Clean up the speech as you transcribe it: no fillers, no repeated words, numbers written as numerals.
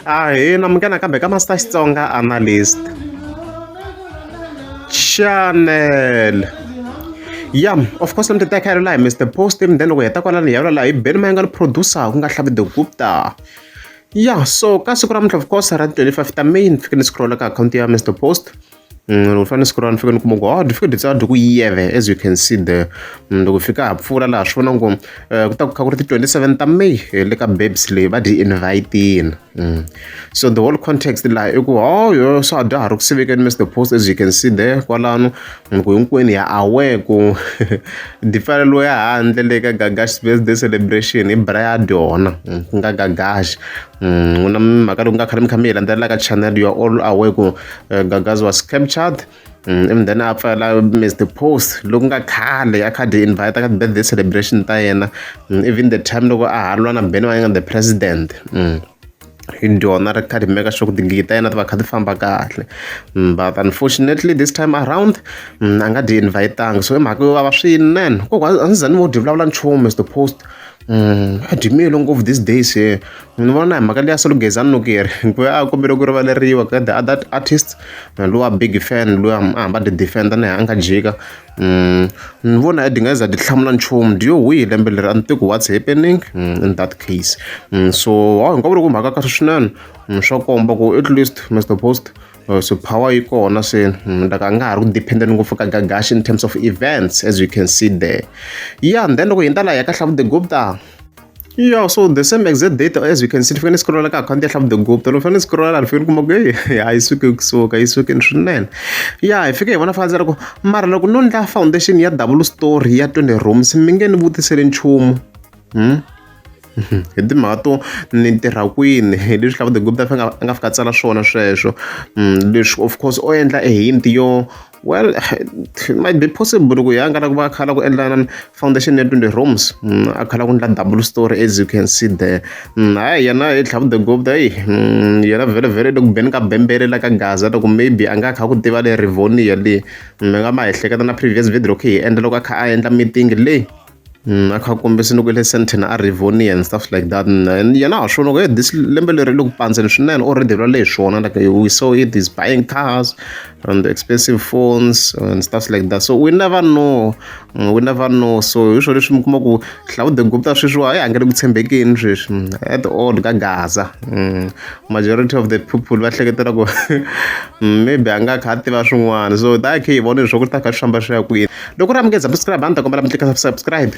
Ahee namukela nakambe ka Master Xitsonga Analyst Channel. Ya of course mi ti teka laha hi Mister Post then loko hi heta kwalano hi ya laha hi Benny Mayengani producer ku nga Hlavi the Gupta. Ya so ka siku ra namuntlha of course ra 25 ta May ni fike ni scroll ka akhawunti ya Mister Post. Loko ni fanele ni scroll ni fike ni kuma ku oh ni fike ni tsala ku yeve as you can see there. Loko fika ha pfula laha swi vona ku ku ta ku kha ku ri ti 27 ta May le ka Babes leyi va dyi invite-ini. So the whole context laha i ku oh yo swa ha dya ha ri ku sivekeni Mister Post as you can see there kwalano ku hinkwenu ya aware ku di pfaleriwe handle le ka Gagash birthday celebration i bra ya dyona ku nga Gagash. N'wina mhaka loko nga khale mi kha mi yi landzelela ka channel you are all aware ku Gagash was captured and then a pfala Mister Post loku nga khale a kha dyi invite ka birthday celebration ta yena even the time loko a ha lwa na Benny Mayengani the president. Hi dyona ri kha ri make sure ku tigigi ta yena ti va kha ti famba kahle but unfortunately this time around a nga dyi invitanga so i mhaka yo vava swinene koko a ndzi za ni vo dyi vulavula nchumu Mister Post. A dyi miyele ngopfu these days ni vona hi mhaka liya Solo Gezani Nokeri ku a kombela ku rivaleriwa ka the other artist lowa big fan loyi a hamba a ti defender na yena a nga jika. Ni vona di nga za di hlamula nchumu dyi yo hwi lembe leri a ni tivi ku what's happening in that case. So hi nga vula ku mhaka kahle swinene swa komba ku at least Mister Post so power yi kona se like a nga ha ri ku depend-eni ngopfu ka Gagash in terms of events as you can see there. Yeah, and then loko hi ta laha hi ya ka Hlavu the Gupta. Yeah, so the same exact date as you can see, ni fike ni scroll ka akhawunti ya Hlavu the Gupta loko ni fanele ni scroll laha ni fike ni kuma ku heyi a yi suki kusuka yi sukile swinene. Ya hi fike hi vona fa ku mara loko no ndla foundation ya double story ya 20 rooms mi nge ni vutiseli nchumu. Hi timhaka to ni tirha kwini hi leswi Hlavu the Gupta a nga fika a tsala swona sweswo. Leswi of course o endla e hint yo well it might be possible ku ya nga la ku va a kha a lava ku endla foundation ya 20 rooms a kha a lava ku endla double story as you can see there. Hayi yena hi Hlavu the Gupta heyi yena vhele vhele le ku beni ka bembele la ka Gaza loko maybe a nga kha ku tiva le Rivonia le mi nga ma hi hleketa na previous video loko hi endla loko a kha a endla meeting leyi a kha a kombisa loko le Sandton a Rivonia and stuff like that and yena ha swi vona ku hey this lembe leri le ku pandzeni swinene already vulavula hi swona like we saw it is buying cars and expensive phones and stuff like that so we never know we never know so hi swona leswi mi kuma ku Hlavu the Gupta sweswiwa a nga le ku tshembekeni sweswi at all ka Gaza. Majority of the people va hleketela ku maybe a nga kha a tiva swin'wana so ta kha hi vona leswaku ta kha swi famba swi ya kwini. Loko ri amukeza subscribe a ni ta kombela mi tlika subscribe.